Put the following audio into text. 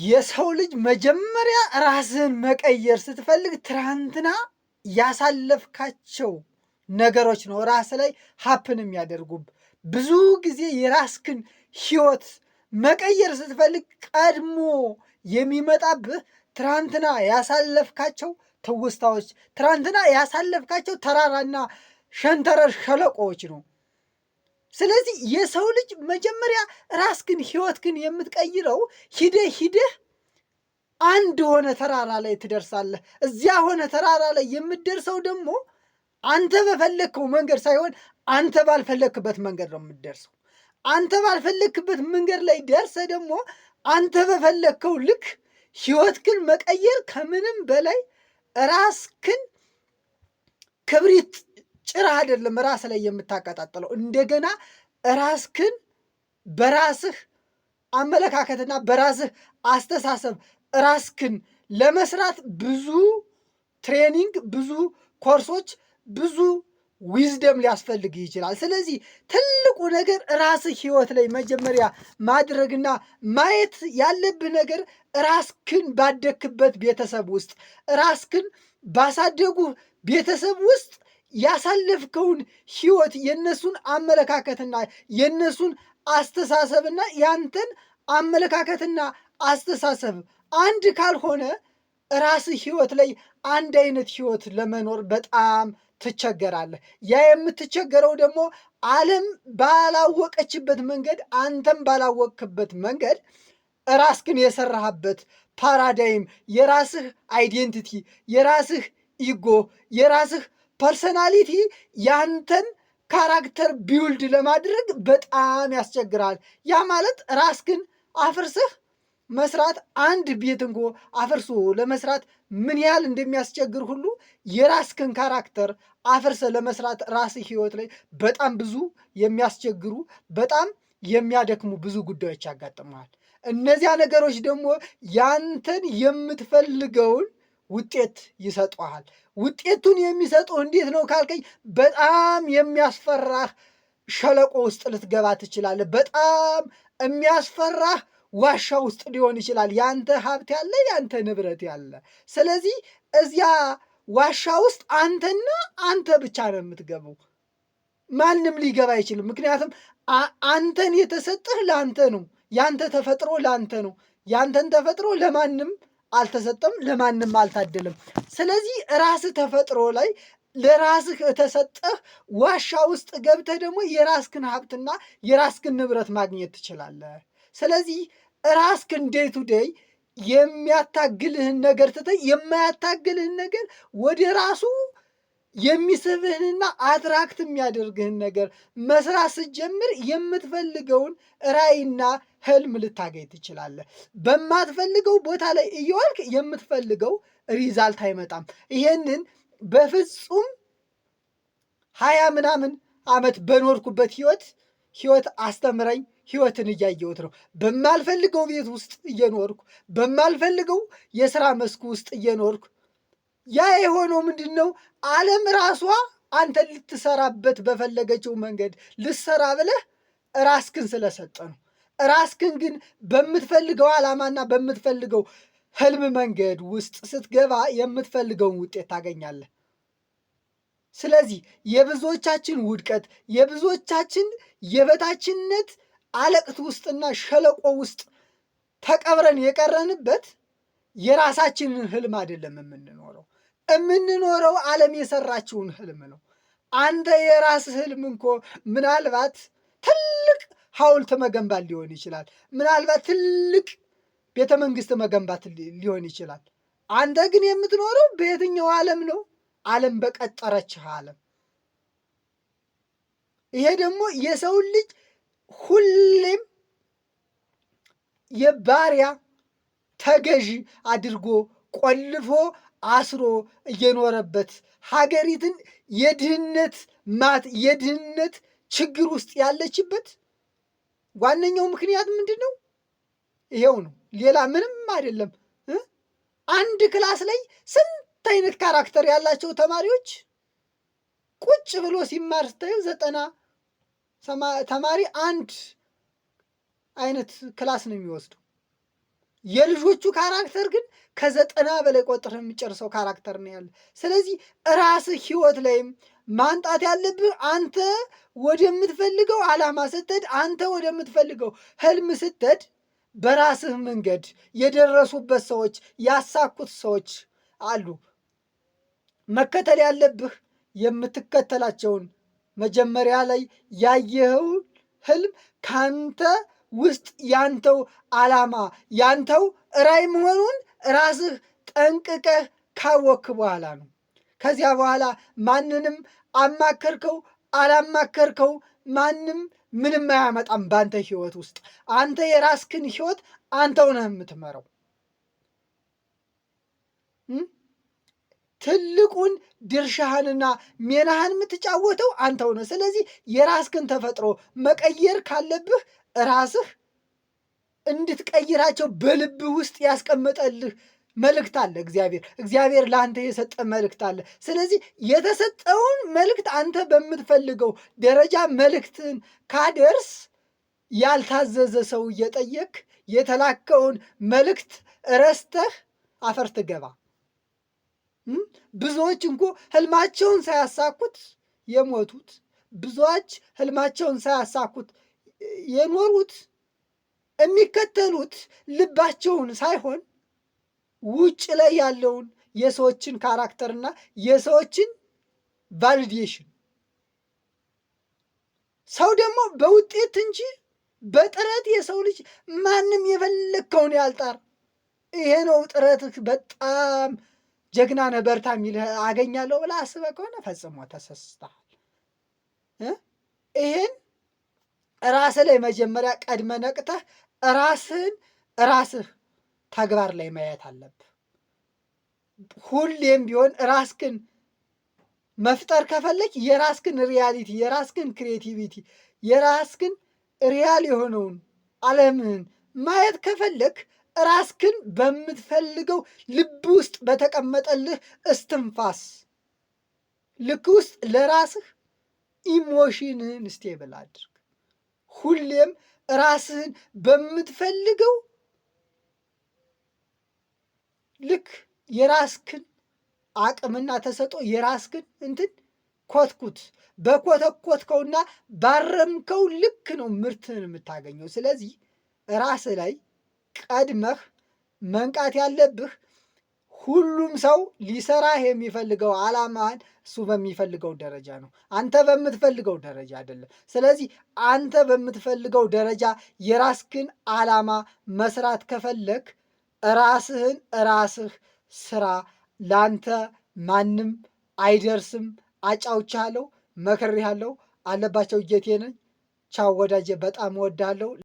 የሰው ልጅ መጀመሪያ ራስህን መቀየር ስትፈልግ ትናንትና ያሳለፍካቸው ነገሮች ነው ራስ ላይ happen የሚያደርጉብ። ብዙ ጊዜ የራስክን ህይወት መቀየር ስትፈልግ ቀድሞ የሚመጣብህ ትናንትና ያሳለፍካቸው ትውስታዎች፣ ትናንትና ያሳለፍካቸው ተራራና ሸንተረር ሸለቆዎች ነው። ስለዚህ የሰው ልጅ መጀመሪያ ራስክን ህይወትክን የምትቀይረው ሂደህ ሂደህ አንድ ሆነ ተራራ ላይ ትደርሳለህ። እዚያ ሆነ ተራራ ላይ የምትደርሰው ደግሞ አንተ በፈለግከው መንገድ ሳይሆን አንተ ባልፈለግክበት መንገድ ነው የምትደርሰው። አንተ ባልፈለግክበት መንገድ ላይ ደርሰህ ደግሞ አንተ በፈለግከው ልክ ህይወትክን መቀየር ከምንም በላይ ራስክን ክብሪት ጭራ አይደለም ራስ ላይ የምታቀጣጥለው፣ እንደገና ራስክን በራስህ አመለካከትና በራስህ አስተሳሰብ ራስክን ለመስራት ብዙ training፣ ብዙ ኮርሶች፣ ብዙ wisdom ሊያስፈልግ ይችላል። ስለዚህ ትልቁ ነገር ራስህ ህይወት ላይ መጀመሪያ ማድረግና ማየት ያለብህ ነገር ራስክን ባደግክበት ቤተሰብ ውስጥ፣ ራስክን ባሳደጉህ ቤተሰብ ውስጥ ያሳለፍከውን ህይወት፣ የነሱን አመለካከትና የነሱን አስተሳሰብና ያንተን አመለካከትና አስተሳሰብ አንድ ካልሆነ ራስህ ህይወት ላይ አንድ አይነት ህይወት ለመኖር በጣም ትቸገራለህ። ያ የምትቸገረው ደግሞ ዓለም ባላወቀችበት መንገድ፣ አንተም ባላወቅክበት መንገድ ራስክን የሰራህበት paradigm፣ የራስህ identity፣ የራስህ ego፣ የራስህ personality ያንተን character build ለማድረግ በጣም ያስቸግራል። ያ ማለት ራስክን አፍርስህ መስራት፣ አንድ ቤት እንኮ አፍርሶ ለመስራት ምን ያህል እንደሚያስቸግር ሁሉ የራስክን character አፍርሰህ ለመስራት ራስህ ህይወት ላይ በጣም ብዙ የሚያስቸግሩ፣ በጣም የሚያደክሙ ብዙ ጉዳዮች ያጋጥመዋል። እነዚያ ነገሮች ደግሞ ያንተን የምትፈልገውን ውጤት ይሰጡሃል። ውጤቱን የሚሰጡህ እንዴት ነው ካልከኝ፣ በጣም የሚያስፈራህ ሸለቆ ውስጥ ልትገባ ትችላለህ። በጣም የሚያስፈራህ ዋሻ ውስጥ ሊሆን ይችላል ያንተ ሀብት ያለ፣ ያንተ ንብረት ያለ። ስለዚህ እዚያ ዋሻ ውስጥ አንተና አንተ ብቻ ነው የምትገባው። ማንም ሊገባ አይችልም። ምክንያቱም አንተን የተሰጠህ ለአንተ ነው። ያንተ ተፈጥሮ ለአንተ ነው። ያንተን ተፈጥሮ ለማንም አልተሰጠም፣ ለማንም አልታደለም። ስለዚህ ራስህ ተፈጥሮ ላይ ለራስህ የተሰጠህ ዋሻ ውስጥ ገብተህ ደግሞ የራስክን ሀብትና የራስክን ንብረት ማግኘት ትችላለህ። ስለዚህ ራስክን day to day የሚያታግልህን ነገር ትተህ የማያታግልህን ነገር፣ ወደ ራሱ የሚስብህንና attract የሚያደርግህን ነገር መስራት ስትጀምር የምትፈልገውን ራዕይና ህልም ልታገኝ ትችላለህ። በማትፈልገው ቦታ ላይ እየዋልክ የምትፈልገው result አይመጣም። ይሄንን በፍጹም 20 ምናምን ዓመት በኖርኩበት ህይወት፣ ህይወት አስተምረኝ ህይወትን እያየሁት ነው። በማልፈልገው ቤት ውስጥ እየኖርኩ፣ በማልፈልገው የስራ መስክ ውስጥ እየኖርኩ፣ ያ የሆነው ምንድን ነው? ዓለም ራሷ አንተ ልትሰራበት በፈለገችው መንገድ ልትሰራ ብለህ ራስክን ስለሰጠ ነው። ራስክን ግን በምትፈልገው ዓላማና በምትፈልገው ህልም መንገድ ውስጥ ስትገባ የምትፈልገውን ውጤት ታገኛለህ። ስለዚህ የብዙዎቻችን ውድቀት፣ የብዙዎቻችን የበታችነት አለቅት ውስጥና ሸለቆ ውስጥ ተቀብረን የቀረንበት የራሳችንን ህልም አይደለም የምንኖረው። የምንኖረው ዓለም የሰራችውን ህልም ነው። አንተ የራስህ ህልም እንኮ ምናልባት ትልቅ ሐውልት መገንባት ሊሆን ይችላል። ምናልባት ትልቅ ቤተ መንግስት መገንባት ሊሆን ይችላል። አንተ ግን የምትኖረው በየትኛው ዓለም ነው? ዓለም በቀጠረችህ ዓለም። ይሄ ደግሞ የሰውን ልጅ ሁሌም የባሪያ ተገዢ አድርጎ ቆልፎ አስሮ እየኖረበት ሀገሪትን የድህነት ማት፣ የድህነት ችግር ውስጥ ያለችበት ዋነኛው ምክንያት ምንድን ነው? ይሄው ነው። ሌላ ምንም አይደለም። አንድ class ላይ ስንት አይነት character ያላቸው ተማሪዎች ቁጭ ብሎ ሲማር ስታዩ 90 ተማሪ አንድ አይነት class ነው የሚወስደው። የልጆቹ character ግን ከ90 በላይ ቆጥረህ የምጨርሰው character ነው ያለ። ስለዚህ ራስህ ህይወት ላይም ማንጣት ያለብህ አንተ ወደምትፈልገው ዓላማ ስትሄድ፣ አንተ ወደምትፈልገው ህልም ስትሄድ በራስህ መንገድ የደረሱበት ሰዎች፣ ያሳኩት ሰዎች አሉ። መከተል ያለብህ የምትከተላቸውን መጀመሪያ ላይ ያየኸው ህልም ካንተ ውስጥ ያንተው ዓላማ ያንተው ራዕይ መሆኑን ራስህ ጠንቅቀህ ካወክ በኋላ ነው። ከዚያ በኋላ ማንንም አማከርከው አላማከርከው ማንም ምንም አያመጣም በአንተ ህይወት ውስጥ። አንተ የራስክን ህይወት አንተው ነህ የምትመራው። ትልቁን ድርሻህንና ሚናህን የምትጫወተው አንተው ነህ። ስለዚህ የራስክን ተፈጥሮ መቀየር ካለብህ ራስህ እንድትቀይራቸው በልብህ ውስጥ ያስቀመጠልህ መልእክት አለ እግዚአብሔር። እግዚአብሔር ለአንተ የሰጠ መልእክት አለ። ስለዚህ የተሰጠውን መልእክት አንተ በምትፈልገው ደረጃ መልእክትን ካደርስ ያልታዘዘ ሰው እየጠየክ የተላከውን መልእክት ረስተህ አፈር ትገባ። ብዙዎች እንኮ ህልማቸውን ሳያሳኩት የሞቱት፣ ብዙዎች ህልማቸውን ሳያሳኩት የኖሩት የሚከተሉት ልባቸውን ሳይሆን ውጭ ላይ ያለውን የሰዎችን character ና የሰዎችን validation። ሰው ደግሞ በውጤት እንጂ በጥረት የሰው ልጅ ማንም የፈለግከውን ያልጣር፣ ይሄ ነው ጥረትህ፣ በጣም ጀግና ነህ፣ በርታ የሚልህ አገኛለሁ ብለህ አስበህ ከሆነ ፈጽሞ ተሳስተሃል። ይሄን ራስህ ላይ መጀመሪያ ቀድመህ ነቅተህ ራስህን ራስህ ተግባር ላይ ማየት አለብህ። ሁሌም ቢሆን ራስክን መፍጠር ከፈለግ የራስክን reality፣ የራስክን creativity፣ የራስክን real የሆነውን ዓለምህን ማየት ከፈለግ ራስክን በምትፈልገው ልብ ውስጥ በተቀመጠልህ እስትንፋስ ልክ ውስጥ ለራስህ emotion ህን stable አድርግ። ሁሌም ራስህን በምትፈልገው ልክ የራስክን አቅምና ተሰጥኦ የራስክን እንትን ኮትኩት። በኮተኮትከውና ባረምከው ልክ ነው ምርትህን የምታገኘው። ስለዚህ ራስህ ላይ ቀድመህ መንቃት ያለብህ ሁሉም ሰው ሊሰራህ የሚፈልገው ዓላማህን እሱ በሚፈልገው ደረጃ ነው፣ አንተ በምትፈልገው ደረጃ አይደለም። ስለዚህ አንተ በምትፈልገው ደረጃ የራስክን ዓላማ መስራት ከፈለክ ራስህን ራስህ ስራ። ላንተ ማንም አይደርስም። አጫውቻለሁ፣ መክሬሃለሁ። አለባቸው ጌቴ ነኝ። ቻው ወዳጄ፣ በጣም እወድሃለሁ።